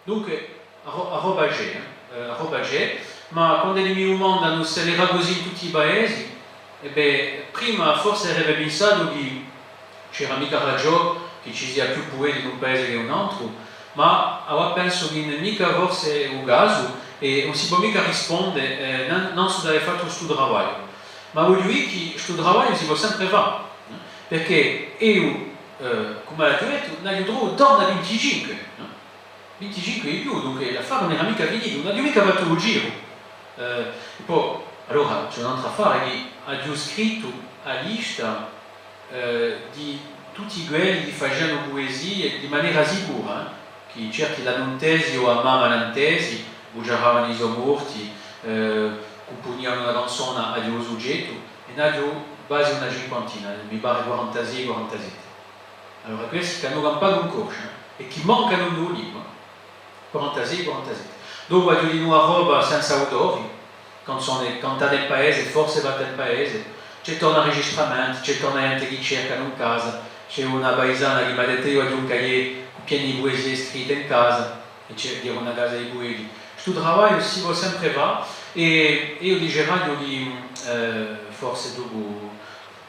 Dunque, a ro-, a roba ci hè, eh, a roba ci hè, ma quand'elli mi dumandanu s'ellu era cusì in tutti i paesi, è bè, prima forse averei pinsatu chì ùn c'era micca ragiò chì ci sia più pueti in un paese chè un antru, ma avà pensu chì ùn hè micca forse u casu è ùn si pò micca risponde, eh, nan-, nanzu d'avè fattu stu travagliu. Ma vogliu dì chì stu travagliu si pò sempre fà, eh, perchè eiu, eh, cum'è l'aghju dettu, n'aghju trovu torna vinticinque, eh. Vinticinque di più, dunque l'affare ùn era micca finitu, ùn aghju micca fattu u giru. Eh, è po, allora, ci hè un antru affare, chì aghju scrittu a lista, eh, di tutti quelli chì facianu puesie di manera sicura, eh, chì certi l'anu intesi o a mamma l'hà intesi, bugiaravanu i so morti, eh, cumpunianu una canzona à u sughjettu, è n'aghju guasi una cinquantina, mi pare quarantasei, quarantasette. Allora, questi chì anu campatu in Corscia, eh, è chì mancanu in u libru, quarantasei, quarantasette. Dopu aghju dinù a roba senza autori, canzone cantate in paese, forse fatte in paese, ci hè torna registramenti, ci hè torna ghjente chì cercanu in casa, ci hè una paisana chì m'hà dettu, eiu aghju un cahier pienu di puesie scritte in casa, è ci hè, dicu, una casa di pueti. Stu travagliu si pò sempre fà, è eiu diceraghju chì, eh, forse dopu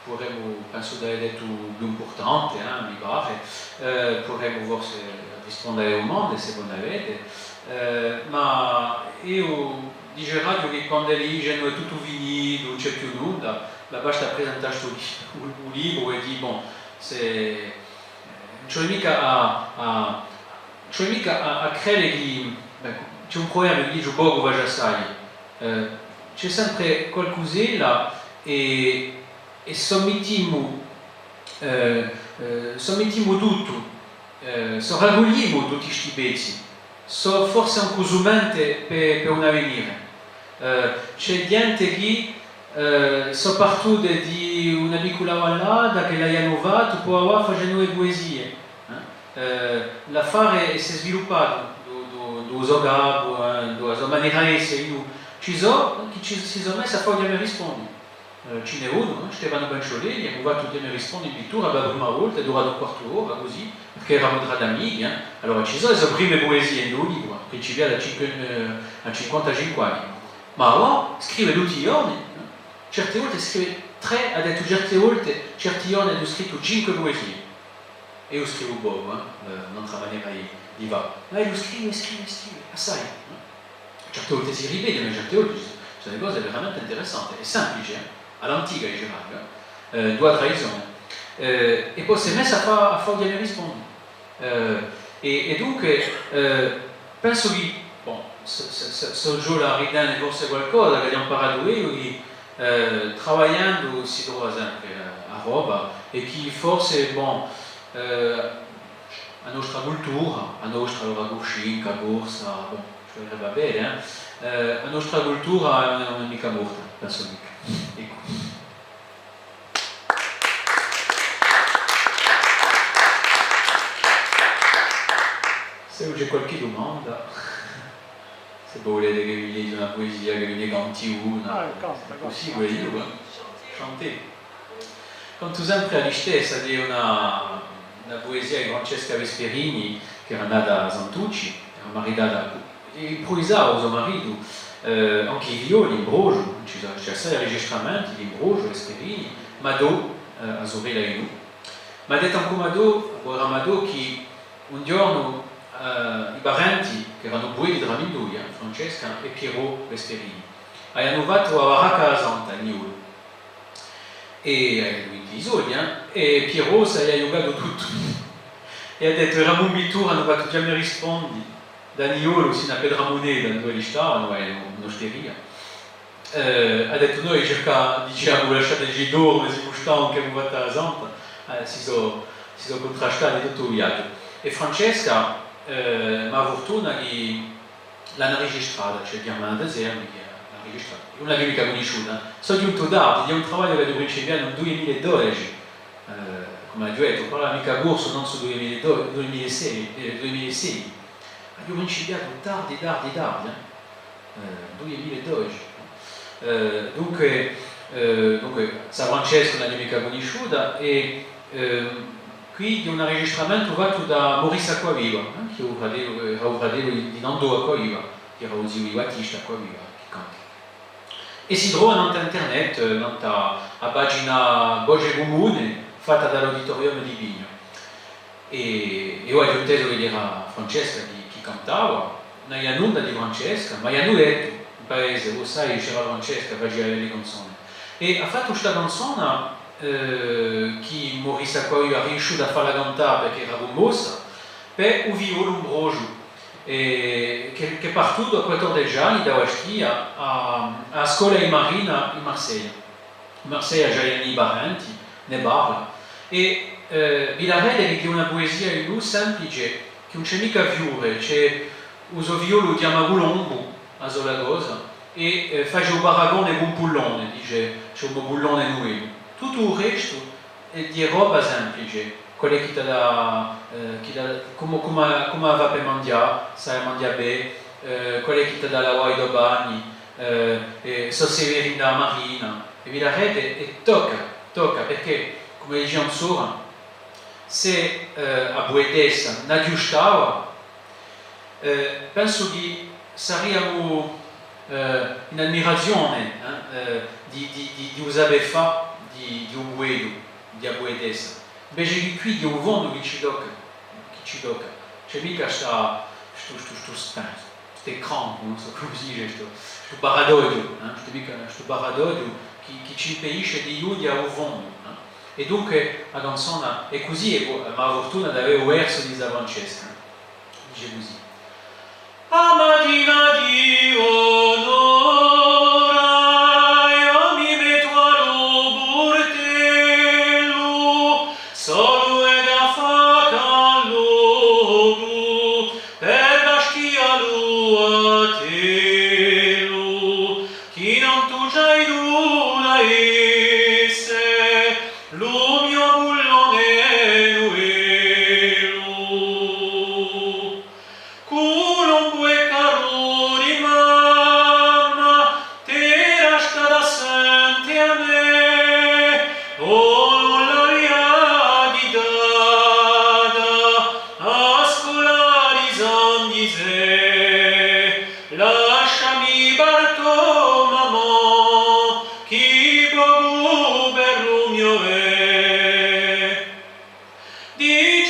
pudemu, pensu d'avè dettu u più impurtante, eh, mi pare, eh, pudemu forse risponde à e dumande, s'è vo n'avete, eh, ma eiu diceraghju chì quand'elli dicenu hè tuttu finitu, ùn ci hè più nunda, ma basta à presentà stu li-, u, u libru è dì, bon, s'è, eh, ùn ci hè micca à, à, ùn ci hè micca à, à crede chì, bè, ci hè un pruverbiu chì dice: pocu face assai, eh, ci hè sempre qualcusella è è s'o mittimu, eh, eh, s'o mittimu tuttu, eh, s'o raccuglimu tutti sti pezzi, sò forse ancu sumente per, per un avvenire. Eh, ci hè ghjente chì, eh, sò partute di una piccula ballata chì l'avanu fattu, po avà facenu e puesie, eh. Eh, l'affare s'hè sviluppatu, di u, di u, di u so capu, eh, di a so manera d'esse, eiu, ci sò chì ci, si sò messi à fà, eiu mi rispondu. Eh, ci n'hè unu, eh, Stefanu Benciolelli, emu fattu Ti mi rispondi in pittura per a prima volta, hè duratu un quartu d'ora, cusì, perchè eramu trà d'amichi, eh. Allora, ci sò e so prime puesie in u libru, eh, principiate à cinque, eh, à cinquantacinque anni. Ma avà scrive tutti i ghjorni, eh. Certe volte scrive trè, hà dettu certe volte, certi ghjorni aghju scrittu cinque puesie. È eiu scrivu pocu, eh, eh, un'altra manera di, di fà. Ma ellu scrive, scrive, scrive, assai, eh. Certe volte si ripete, ma certe volte ci sò, ci sò di cose veramente interessante. Hè semplice, eh, à l'antica, diceraghju, eh, eh, duva tradizione. Eh, è po s'hè messu à fà, à fà u Ti mi rispondi. Eh, è, è dunque, eh, pensu chì, bon, s-, s-, s-, s'o ci vole à ritene forse qualcosa ch'aghju amparatu eiu, chì, eh, travagliendu si trova sempre, eh, a roba, è chì forse, bon, eh, a nostra cultura, a nostra, allora, cuscinca, corsa, bon, ci vulerebbe à vede, eh, eh, a nostra cultura ùn hè, ùn hè micca morta, pensu micca. Eccu. S'ellu ci hè qualchì dumanda, s'è vo vulete ch'e vi leghja una puesia, ch'e vi ne canti una, ah, canta, canta, cusì, canta. Vogliu, eh. Chanter. Cantu sempre a listessa, di una, una puesia di Francesca Vesperini, chì era nata à Santucci, era maritata cù, è impruvisava cù so maritu, eh, ancu i figlioli in Brusgiu, ci sò, ci hè assai registramenti di Brusgiu, Vesperini, Madò, eh, a surella di Nù. Ma detta ancu Madò, povera Madò, chì un ghjornu, eh, i parenti, chì eranu pueti tramindui, eh, Francesca è Pierrot Vesperini, avianu fattu a baracca à a Santa in Niolu. È avianu vintu i soldi, eh, è Pierrot s'avia ghjucatu tuttu. È hà dettu, eramu in vittura, anu fattu Ti mi rispondi, da Niolu sinu à Petramuneta, induve elli stavanu, hè un'osteria. Eh, hà dettu, noi circa-, diciamu, lasciateci dorme, simu stanchi, emu fattu a Santa, eh, si sò, si sò cuntrastati tuttu u viaghju. È Francesca, eh, ma furtuna chì l'anu registrata, ci hè Ghjermana Desermi chì l'hà registrata. Ùn l'aghju micca cunnisciuta, sò ghjuntu tardi, hè un travagliu ch'aghju principiatu in dui mila è dodeci, eh, cum'è aghju dettu, parla micca corsu, nanzu dui mila è dodeci, dui mila è sei, eh, dui mila è sei. Aghju principiatu tardi, tardi, tardi, eh. Eh, dui mila è dodeci. Eh, dunque, eh, dunque, sta Francesca ùn l'aghju micca cunnisciuta, è, ehm, quì hè un registramentu fattu da Maurice Acquaviva, eh, chì hè u fratellu, eh, era u fratellu di, di Nandò Acquaviva, chì era u ziu di Battista Acquaviva, chì canta. È si trova nant'à internet, eh, nant'à a pagina Voce Cumune, fatta da l'Auditorium di Pigna. È, è eiu aghju intesu ch'ella era Francesca chì, chì cantava, ùn avia nunda di Francesca, m'avia dettu in paese, o sai, c'era Francesca, facia e canzone. È hà fattu sta canzona, eh, chì Maurice Acquaviva hà riesciutu à falla cantà perchè era cummossa, per u figliolu in Brusgiu, eh, chì, chì hè partutu à quattordeci anni da Bastia à, à a scola di marina in Marseglia. Marseglia ci hè i parenti, ne parla. È, eh, vidarete chì hè una puesia di lu semplice, chì ùn ci hè micca fiure, ci hè u so figliolu chì chjama Culombu, a sola cosa, è, eh, face u paragone cù un pullone, dice, ci hè un pullone novu. Tuttu u restu hè di roba semplice, quale chì t'hà da, eh, chì t'hà, cumu, cumu, cumu và per manghjà, s'hà da manghjà bè, eh, quale chì t'hà da lavà i to panni, eh, è s'o si vede in a marina, è vidarete, è tocca, tocca, perchè, cum'è dicia Ansora, s'è, eh, a puetessa n'aghjustava, eh, pensu chì sariamu, eh, in ammirazione, eh, eh, di, di, di, di u sapè fà di, di u puetu, di a puetessa. Invece chì quì hè u fondu chì ci tocca, chì ci tocca. Ci hè micca sta, stu, stu, stu, sta, st'ecran, ùn sò cumu si dice, stu, stu baratoghju, eh? Stu, micca, stu baratoghju chì, chì ci impedisce di ghjunghje à u fondu, eh? È dunque a canzona hè cusì, è po, ma a furtuna d'avè u versu di sta Francesca, eh? Dice cusì. A matina di bon'ora, eiu mi mettu à lu purtellu, solu è da fà callocu, per Bastia lu battellu, chì nantu ci aghju da esse, lu mio pullone nuvellu. Culombu è carru di ma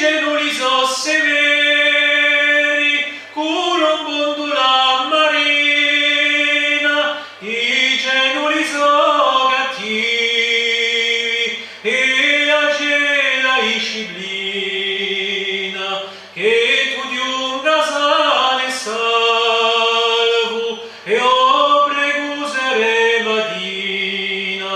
Cennuli sò severi, cù l'ombondu la marina, i cennuli sò cattivi, è a cela disciplina, chì tù ghjunga sanu è salvu, è o pregu sera è matina.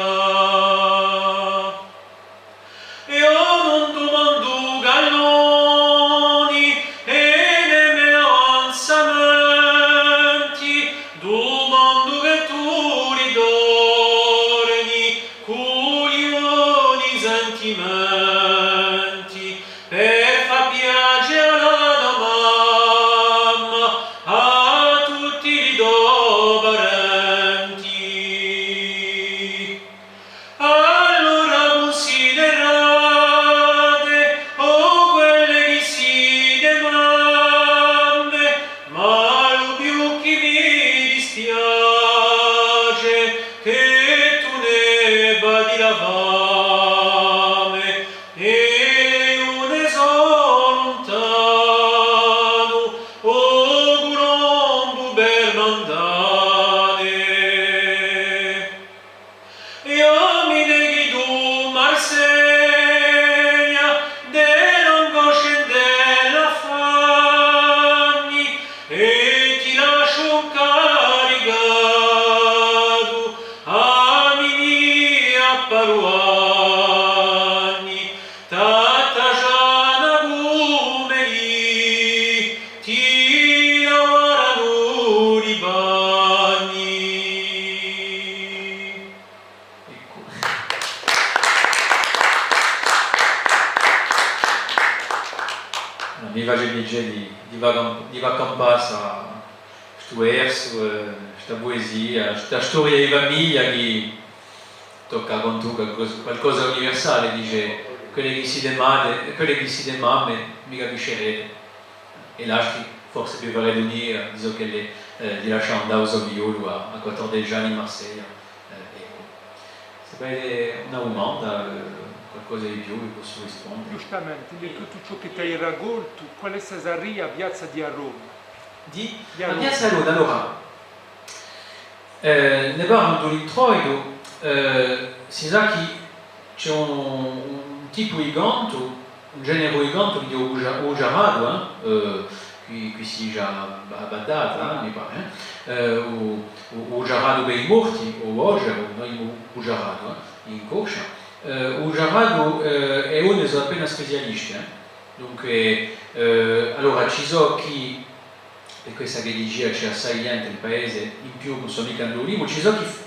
È o mondu mondu galloni, è ne me avanzamenti, du mondu chì tù ritorni, cù li boni sentimenti, per fà piacè à la to mamma, à tutti li to parenti. Allora cunsiderate, o quelle chì site mamme, ma lu più chì mi dispiace, chì tù ne pati la fame, è eiu ne sò luntanu, o culombu per mandane. Eiu mi deghjitu Marseglia, dell'angoscia è dell'affanni, è ti lasciu incaricatu à Mimì, à Paluanni, Tattagiana cum'elli ti lavaranu li panni. Eccu. Allora, mi face piacè di, di fà camp-, di fà campà sta, stu versu, eh, sta puesia, sta storia di famiglia chì tocca quantunque qualcosa, qualcosa d'universale, dice, quelle chì site mate, quelle chì site mamme, mi capiscerete. È l'altri forse vi farete un'idea di ciò ch'ella hè, eh, di lascià andà u so figliolu à, à quattordeci anni in Marseglia. Eh, eccu. S'è vo avete una dumanda, eh, qualcosa di più, vi possu risponde. Ghjustamente, di tuttu ciò chì t'hai raccoltu, quale saria a piazza di a Roma? Di? Di a Roma. A piazza di a Roma, allora, eh, ne parlu di l'introitu, eh, si sà chì ci hè un, un tipu di cantu, un generu di cantu chì hè u bugia-, u bugiaratu, eh, eh, quì, quì si dice a ba-, a baddata, eh, mi pare, eh, eh, u, u, u bugiaratu per i morti, o voceru, noi dimu bugiaratu, eh, in Corscia. Eh, u bugiaratu, eh, è ogne sò appena specialisti, eh. Dunque, eh, allora, ci sò chì Hè quessa chì dicia, ci hè assai ghjente in paese, in più ùn sò micca in u libru, ci sò chì f-,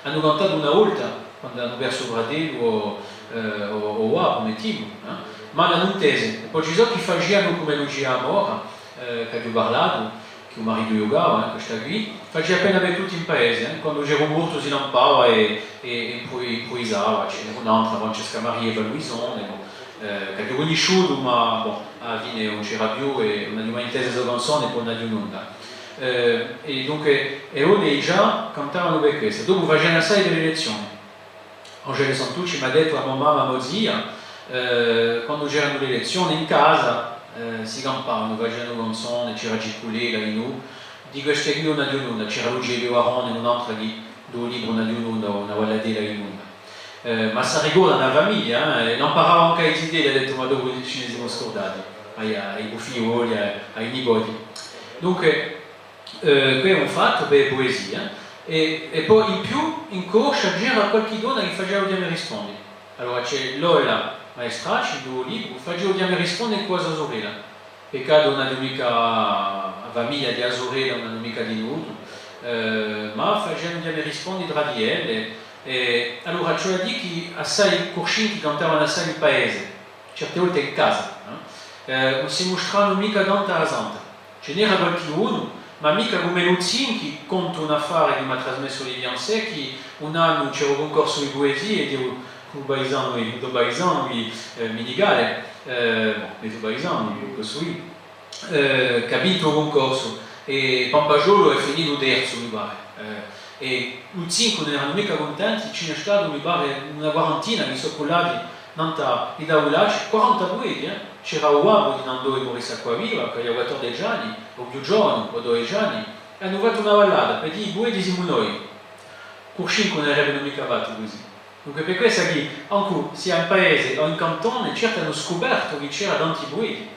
anu cantatu una volta, quandu anu persu u fratellu o, eh, o, o u babbu, mettimu, eh? Ma l'anu intese. È po ci sò chì facianu cum'ellu ci hè a mora, eh, ch'aghju parlatu, chì u maritu ghjucava, eh, questa quì, facia appena per tutti in paese, eh? Quandu c'era un mortu si lampava è, è, è impru-, impruvisava, ci n'era un'altra, Francesca Maria è Luisone, eh, ch'aghju cunnisciutu, ma, bon, à a fine ùn c'era più è ùn aghju mai intesu e so canzone, po ùn aghju nunda. Eh, è dunque, è ogne digià cantavanu per quessa. Dopu facianu assai per e lezzione. Angele Santucci m'hà dettu, a mo mamma, a mo zia, eh, quandu c'eranu e lezzione in casa, eh, si campavanu, facianu canzone, c'era Cicculè, Cainù, di queste quì ùn aghju nunda, c'era Lucia Pivarone, un'altra chì, di u libru ùn aghju nunda, una balladella di nunda. Eh, ma s'arricorda a famiglia, eh, l'amparava ancu à i zitelli, hà dettu, ma dopu ci ne simu scurdati, à i, à i figlioli, à, à i nipoti. Dunque, eh, què hè un fattu per a puesia, eh. È, è po in più in Corscia c'era qualchì donna chì facia u chjama è rispondi. Allora ci hè Lola Maestracci, in u libru, facia u chjama è rispondi cù a so surella. Peccatu ùn aghju micca a famiglia di a surella, ùn aghju micca di nuddu, eh, ma facianu chjama è rispondi trà di elle, è allora ci hè da dì chì assai Curscinchi cantavanu assai in paese, certe volte in casa, eh. Eh, ùn si mustranu micca tantu à a Santa. Ci n'era qualchidunu, ma micca cum'è Luzzinchi, contu un affare chì m'hà trasmessu Lilian Secchi, un annu c'era u cuncorsu di puesie, è dicu, u paisanu, u to paisanu, eh, Minicale, eh, bon, u to paisanu, quessu quì, eh, chì hà vintu u cuncorsu, è Pampasgiolu hè finitu terzu, mi pare. Eh, è Luzzinchi ùn eranu micca cuntenti, ci n'hè statu, mi pare, una quarantina chì sò cullati nant'à i tavulacci, quaranta pueti, eh, C'era u babbu di Nandò è Maurice Acquaviva, chì avia quattordeci anni, o più ghjovanu, o dodeci anni, è anu fattu una ballata, per dì: i pueti simu noi. Curcincu ùn arebbianu micca fattu cusì. Dunque, per quessa chì, ancu s'è in paese o in cantone, certi anu scupertu chì c'era tanti pueti.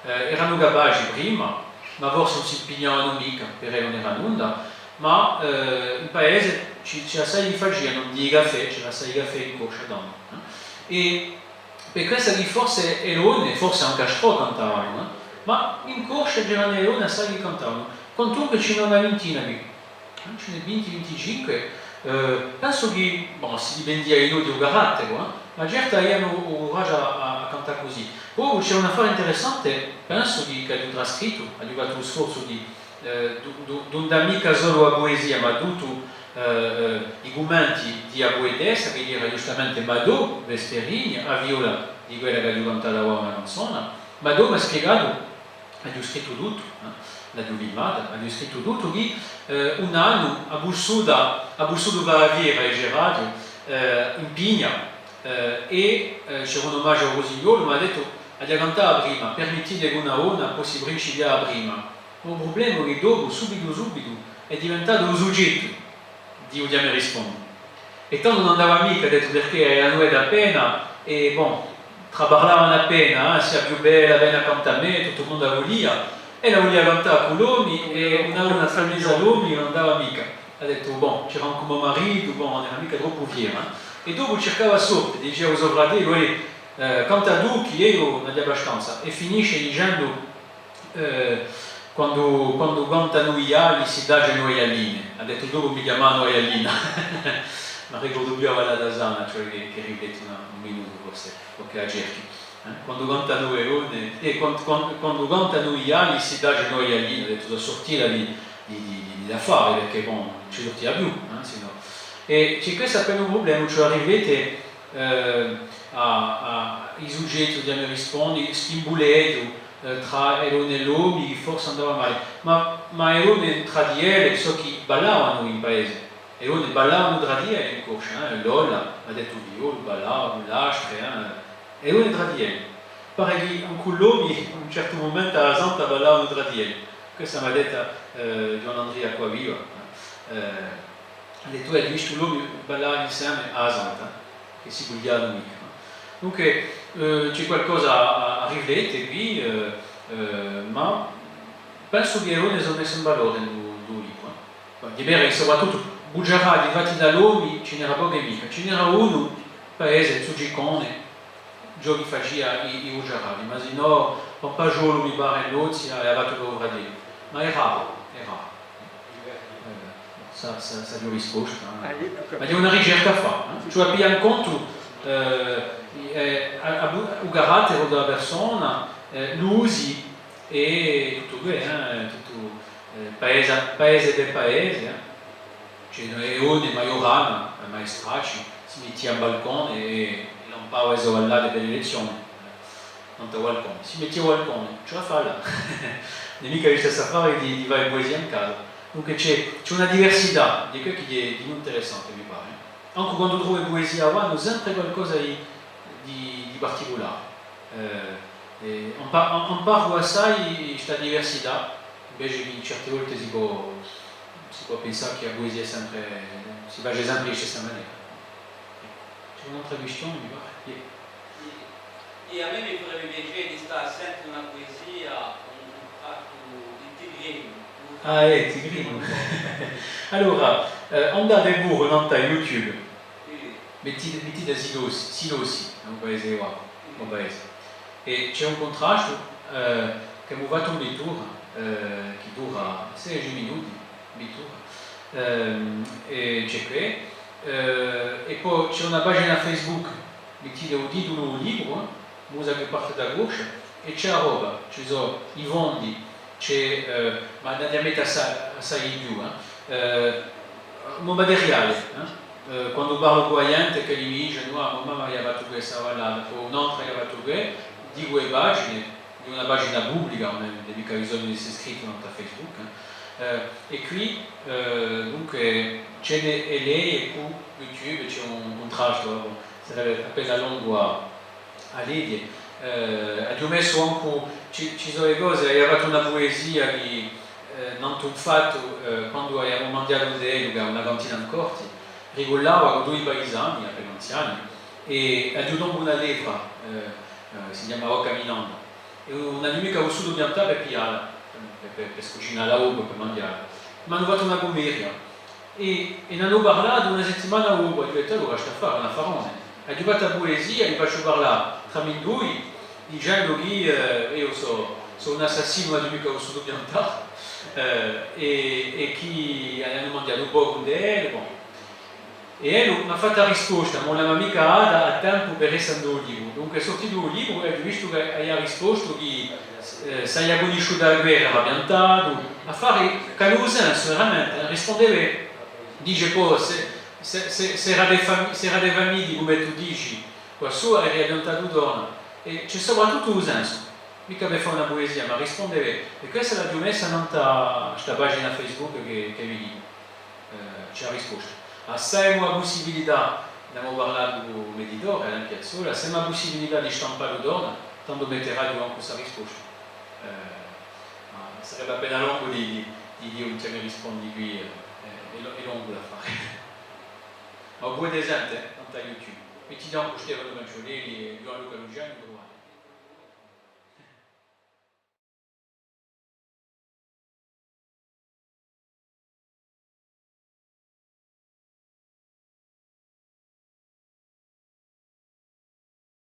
Eh, eranu capaci prima, ma forse ùn s'impignavanu micca, per elli ùn era nunda, ma, eh, in paese ci, ci assai facianu di caffè, c'era assai caffè in Corscia tandu, eh. È per quessa chì forse Elone, forse ancu Astrò cantavanu, eh, ma in Corscia c'eranu Elone assai chì cantavanu, quantunque ci n'hè una vintina quì. Eh, ci n'hè vinti, vinticinque, eh, pensu chì, bon, si dipendia di u carattere, eh, ma certi avianu u curagiu à, à, à cantà cusì. Po c'hè un affare interessante, pensu chì, ch'aghju trascrittu, aghju fattu u sforzu di, eh, d'ùn, d'ùn, d'ùn dà micca solu a puesia, ma tuttu, eh, eh, i cummenti di a puetessa, chì era ghjustamente Madò Vesperini, a figliola di quella ch'aghju cantatu avà una canzona. Madò m'hà spiegatu, aghju scrittu tuttu, eh, l'aghju filmata, aghju scrittu tuttu, chì, eh, un annu hà vulsutu, hà vulsutu fà a fiera, diceraghju, eh, in Pigna, eh, è, eh, c'era un omagiu à u Rusignolu, m'hà dettu: aghju da cantà a prima, permettite ch'una à una possi principià a prima. Ma u prublema hè chì dopu, subitu, subitu, hè diventatu u sughjettu di u Chjama è rispondi. È tandu ùn andava micca, hà dettu, perchè anu dettu appena, è bon, traparlavanu appena, eh, sì a più bella, veni à cantà à mè, tuttu u mondu a vulia, è ella a vulia cantà cù l'omi, è una, una à mezzu à l'omi ùn andava micca. Hà dettu, bon, c'era ancu u mo maritu, bon, ùn era micca troppu fiera, eh. È dopu circava à sorte, dicia à u so fratellu, eh, eh, canta tù, chì eiu n'aghju abbastanza, è finisce dicendu, eh, quandu, quandu cantanu i ghjalli, si tacenu e ghjalline. Hà dettu, dopu mi chjamanu a ghjallina. M'arricordu più a ballata sana, cioè chì, chì rifletti una, un minutu, forse, o chì a cerchi. Eh? Quandu cantanu e donne, eh, quan-, quan-, quandu cantanu i ghjalli, si tacenu e ghjalline, hà dettu, sò surtita di, di, di, di, di l'affare, perchè, bon, ùn ci surtia più, eh, sinnò. È ci hè questu appena un prublema, cioè, riflette, eh, à, à i sughjetti, u Chjama è rispondi, st'imbuleghju, eh, trà e donne è l'omi, chì forse andava male. Ma, ma e donne trà di elle, sò chì ballavanu in paese. E donne ballavanu trà di elle in Corscia, eh, Lola, m'hà dettu u figliolu, ballavanu, l'astre, eh. E donne trà di elle. Pare chì ancu l'omi, à un certu mumentu, à a Santa ballavanu trà di elli. Quessa m'hà detta, eh, Ghjuvan Andria Acquaviva, eh. Eh, Hà dettu, eh, aghju vistu l'omi ballà inseme à a Santa, chì si cugliavanu micca, nò? Dunque, eh, ci hè qualcosa à, à, à riflette quì, eh, eh, ma pensu chì e donne sò messe in valore in u, in u libru, eh. Ma di vera, soprattuttu, bugiardi fatti da l'omi, ci n'era pochi è micca. Ci n'era unu, paese, Zugiccone, Ghjò chì facia i, i bugiardi, ma sinnò, Pampasgiolu mi pare, Lozia, hè avatu da u fratellu. Ma hè raru, hè raru. Eh, sà, sà, sà ghjò risposta, eh. Ma hè una ricerca à fà, eh. Ci vole à piglià in contu, eh, i-, eh, à, à bu-, u carattere di a persona, eh, l'usi è tuttu què, eh, tuttu, eh, paese, paese per paese, eh. Ci hè e donne, Majorana, a maestraccia, si mettia in balcone è, è lampava e so ballate per l'elezzione, eh, nant'à u balcone. Si mettia à u balcone, ci vole à falla. Ùn hè micca u listessu affare di, di fà puesia in casa. Dunque ci hè, ci hè una diversità, di què chì hè, di più interessante, mi pare. Ancu quandu trovu puesia, avà, anu sempre qualcosa di, di, di particulare. Eh, è ampa-, am-, amparu assai sta diversità, invece chì certe volte si pò, si pò pensà chì a puesia hè sempre, si face sempre di listessa manera. Ci hè un'altra quistione, mi pare. Iè. È, è à mè mi farebbe piacè di stà à sente una puesia, un, un trattu di Tigrinu. Ah, eh, Tigrinu. Allora, eh, andate puru nant'à YouTube. Mettite, mettite Silosi, Silosi, hè un paese quì, un paese. È ci hè un cuntrastu, eh, ch'avemu fattu in vittura, eh, chì dura sedeci minuti, in vittura. Ehm, è ci hè què, eh, è po ci hè una pagina Facebook, mettite u titulu di u libru, eh, Musa chì parte da Corscia, è ci hè a roba, ci sò i fondi, ci hè, eh, ma n'aghju da mette assai, assai di più, eh. Eh, u mo materiale, eh. Eh, quandu parlu cù a ghjente ch'elli mi dicenu: ah, mo mamma hà fattu quessa ballata, po un'altra hà fattu què, dicu e pagine, hè una pagina publica, ùn hè, ùn hè micca bisognu d'esse iscrittu nant'à Facebook, eh. Eh, è quì, eh, dunque, ci hè e, e leie cù YouTube, ci hè un cuntrastu, eh, bon, sarebbe appena longu à, à leghje, Eh, aghju messu ancu, ci, ci sò e cose, aghju fattu una puesia chì, eh, nantu à un fattu, eh, quandu aviamu manghjatu ind'ellu, chì era una cantina in Corti, ricullava cù dui paisani, appena anziani, è aghju doncu una levra, eh, eh, si chjama Oca Minanda, è ùn aghju micca vulsutu piantà per piglialla, per, per, per scucinalla dopu, per manghjalla. M'anu fattu una cummedia. È, è n'anu parlatu una settimana dopu, aghju dettu, allora, st'affare hè un affarone. Aghju fattu a puesia, li facciu parlà tramindui, dicendu chì, eh, eiu sò, sò un assassinu, aghju micca vulsutu piantà, eh, è, è chì anu manghjatu un pocu ind'ellu, bon. È ellu m'hà fattu a risposta, ma ùn l'avia micca data à tempu per essa ind'u libru. Dunque, hè surtitu u libru è aghju vistu chì avia rispostu chì, eh, s'avia cunnisciutu a guerra, avia piantatu, affari chì anu sensu, veramente, eh, rispundeva, dice, po, s'è, s'è, s'è, s'era di fami-, s'era di famiglia, cum'è tù dici, quassù era diventatu donna. È ci hè soprattuttu u sensu. Micca per fà una puesia, ma rispundeva, è quessa l'aghju messa nant'à sta pagina Facebook chì, chì vidite. Eh, ci hè a risposta. S'emu a pussibilità, n'avemu parlatu cù l'editore, Alain Piazzola, s'emu a pussibilità di stampallu torna, tandu metteraghju ancu sta risposta. Eh, ma sarebbe appena longu di, di, di dì ùn ci ne rispondi quì, eh, hè lo-, hè longu l'affare. Ma u pudete sente, nant'à YouTube. Mettite ancu Stefanu Canciolelli è Ghjuvan Luca Luciani.